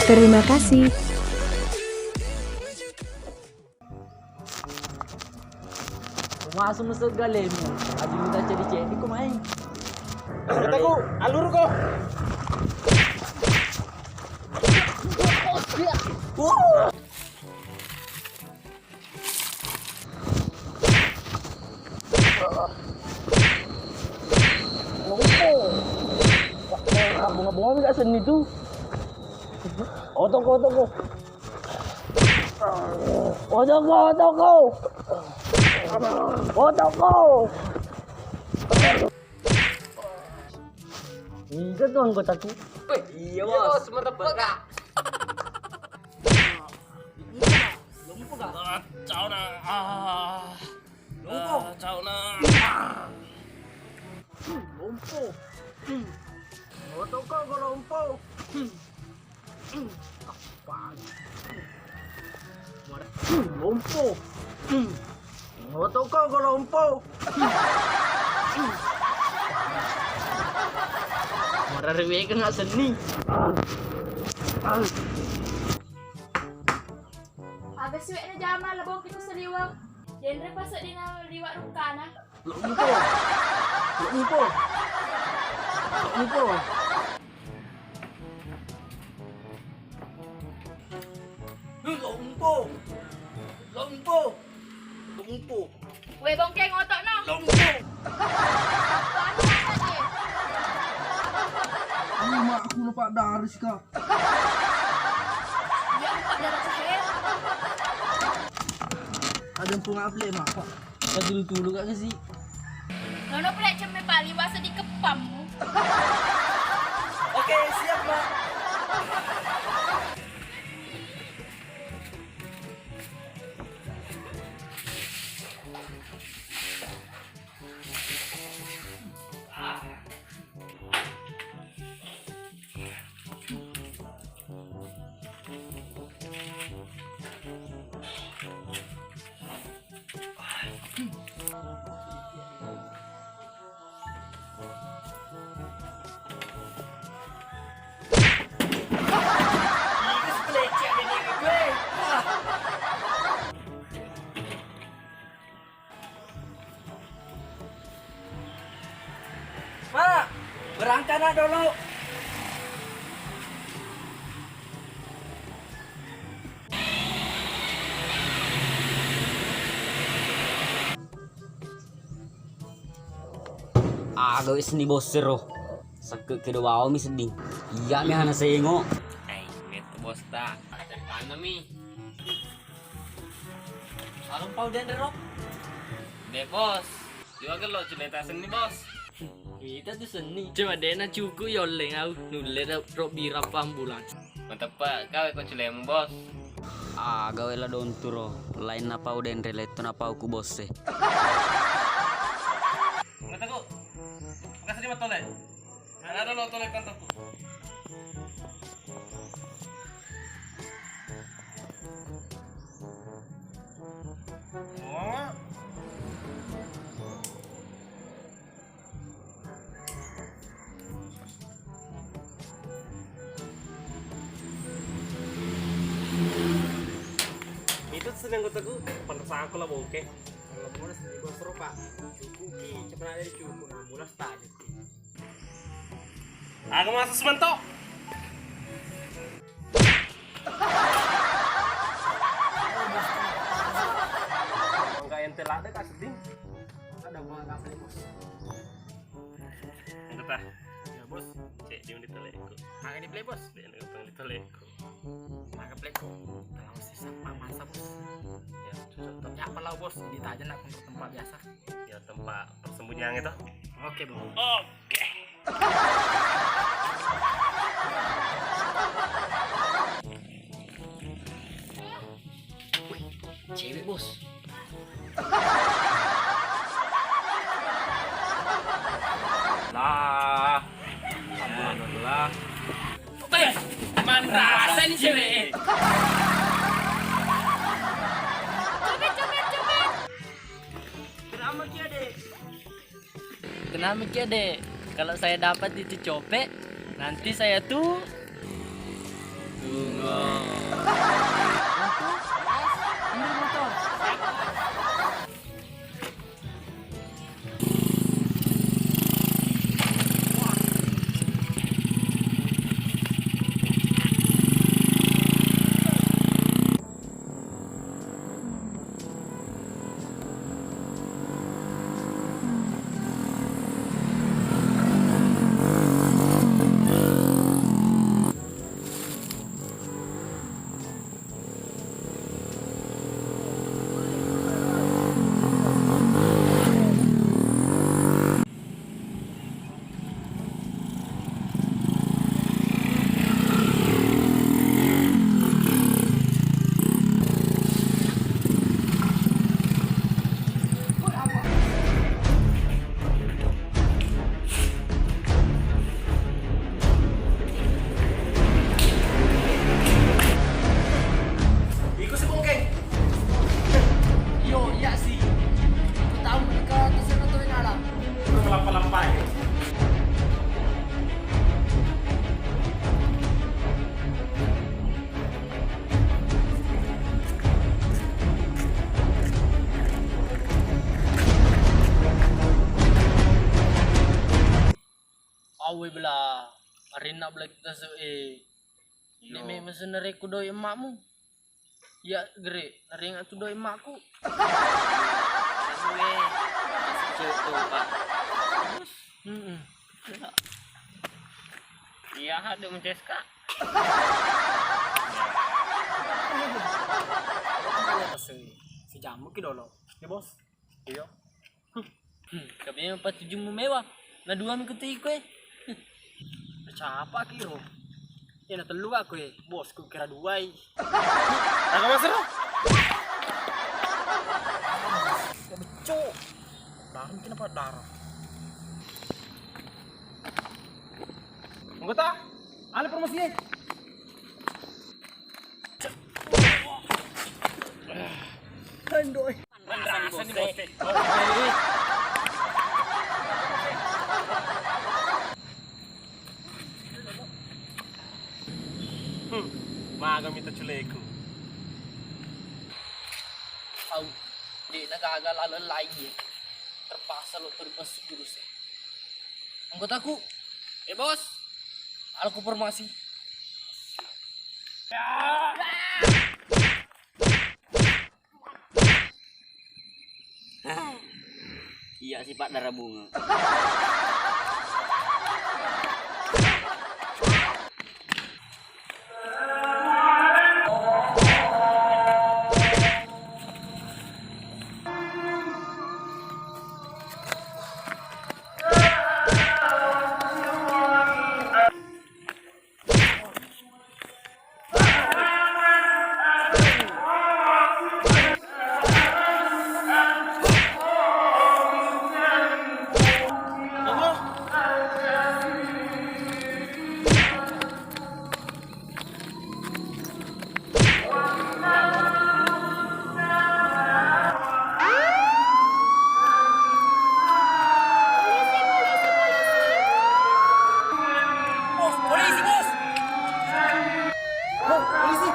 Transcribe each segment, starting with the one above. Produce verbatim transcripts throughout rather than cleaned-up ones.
Terima kasih. Masuk mesegga lemu. Adi udah ceddi-ceddi ko main. Kataku, alur ko. Lompo. Bunga-bunga mi gak seni tu. Otoko, otoko. Otoko, otoko. Otoko. Bisa tuh anggotaku. Weh, iya, Bos. Bos, mantap, Bos. Lompo, Kak. Ah, ciao, nah. Ah. Lompo. Ah, ciao, nah. Lompo. Otoko, go lompo. Apaan? Lompo. Otoko, go lompo. Mararewekeng seni. Aga suwekna jama lebong kita seliweng. Denre paseddina liwak rukkana. Lompo. Lompo. Lompo. Lompo. Lompo. Lompo. Weh, bongkeng otokno. Lompo. Apaan tadi? Ini mak aku lupa daris kah? Iya, lupa daris, he. Ada yang punga apa, Mak? Apa dulu-dulu, Kak, sih? Nono pula cemme pali, wasa dikepammu. Oke, siap, Mak. Mak, berangkat nak dulu. Aga wis ni bos ro. Sekke kedo bawa mi sedding. Iya mi hana sengo. Ai, met bos ta. Ada mana mi? Alung pau denre ro? De, Bos. Juga gelo cerita seni, Bos. Kita tuh seni. Cuma dena cukup yolleng au. Nulle ro, ro bira pambulan. Mantap, Pak. Gawe ko culemu, Bos. Ah, gawe la dontu ro. Lain napau denre letto napau ku bosse. Ngataku. Makasih di matole. Ada lo tole kantorku. Oh. Itu tuh anggota gue, pantas aku lah bongke. Kalau mau sendiri bos seru, Pak. Cukup ki, cepat ada cukup, nah, mulai start. Aga masa sementok? Enggak ente lada kak seding. Ada gua nggak beli bos. Enggak tah. Ya bos. Cek dia di teleku. Makan di play bos. Dia nonton di teleku. Makan play ku. Kalau sisa masa bos. Ya cocok. Tapi apa lah bos? Di Tajen aku untuk tempat biasa. Ya tempat persembunyian itu. Oke bos. Oke. Wih, cewek bos. Lah, alhamdulillah. Eh, mana rasa ini cewek? Copet, copet, copet. Kenapa kia dek? Kenapa kia dek? Kalau saya dapat itu copet, nanti saya tuh. Bunga. Ini motor. Iko si Bongkeng. Iyo, iya si. Tahu mereka terserah tuh yang alam. Terus melampa-lampai. Awe bela, arinna bela kita se, eh. Iyo. Nek memang sebenarnya ku doi emakmu. Ya, gere, naringa tu doi emakku. Gue, masih cewek tuh, Pak. Mm-mm. Iya, ada menceska. Pesen si jamu ki dolo. Ya, Bos. Iya. Hmm, tapi emang patujummu mewah. Na dua mi kutu iko, eh. Capa kiro. Ya, na tellu aku, eh. Bos, ku kira dua i. Naga masero? Ya, beco. Darah mungkin apa darah? Anggota, ale promosi, eh. Andoi. Rasani, Bos, eh. Hmm, maga mita culeku. Au, de' na gaga laleng laing ye. Terpaksa lo terus jurus e. Anggotaku. Eh, Bos. Aku formasi. Iya, sifat darah bunga. Bos, polisi, Bos! Bos, polisi!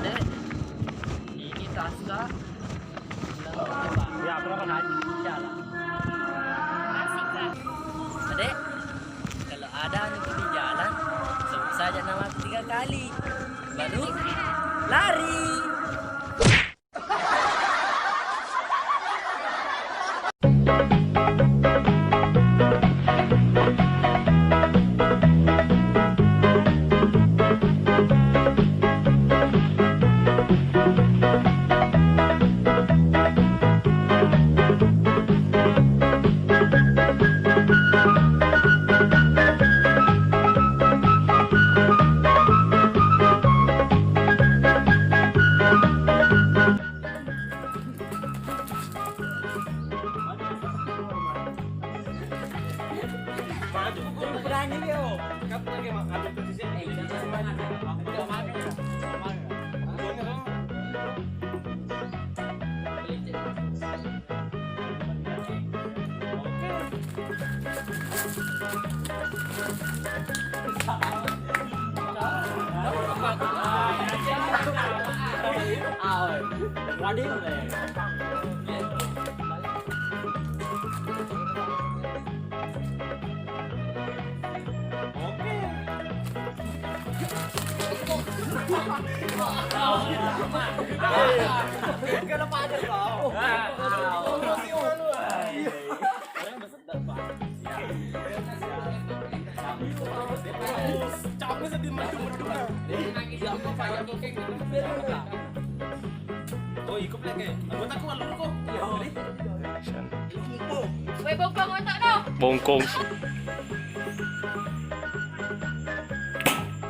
Dek, ini tas, Kak. Ya, berapa, Kak? Haji di jalan. Makasih, Kak. Dek, kalau ada anak di jalan, sebut saja nama aku tiga kali. Baru lari. Berani dia, oh. Kapan lagi makan itu di sini? Oh, iko plek e. Anggota ku alur ko. Action. Woi, bongkong otak no. Bongkong.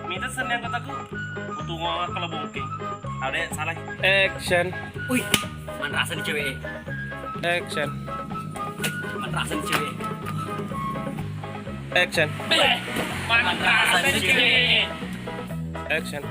Mita senni anggota ku. Butuh ngomong kalau bongkeng. Ada salah. Action. Wih, manrasa nih cewek. Action. Manrasa nih cewek. Action. Manrasa nih cewek. Action.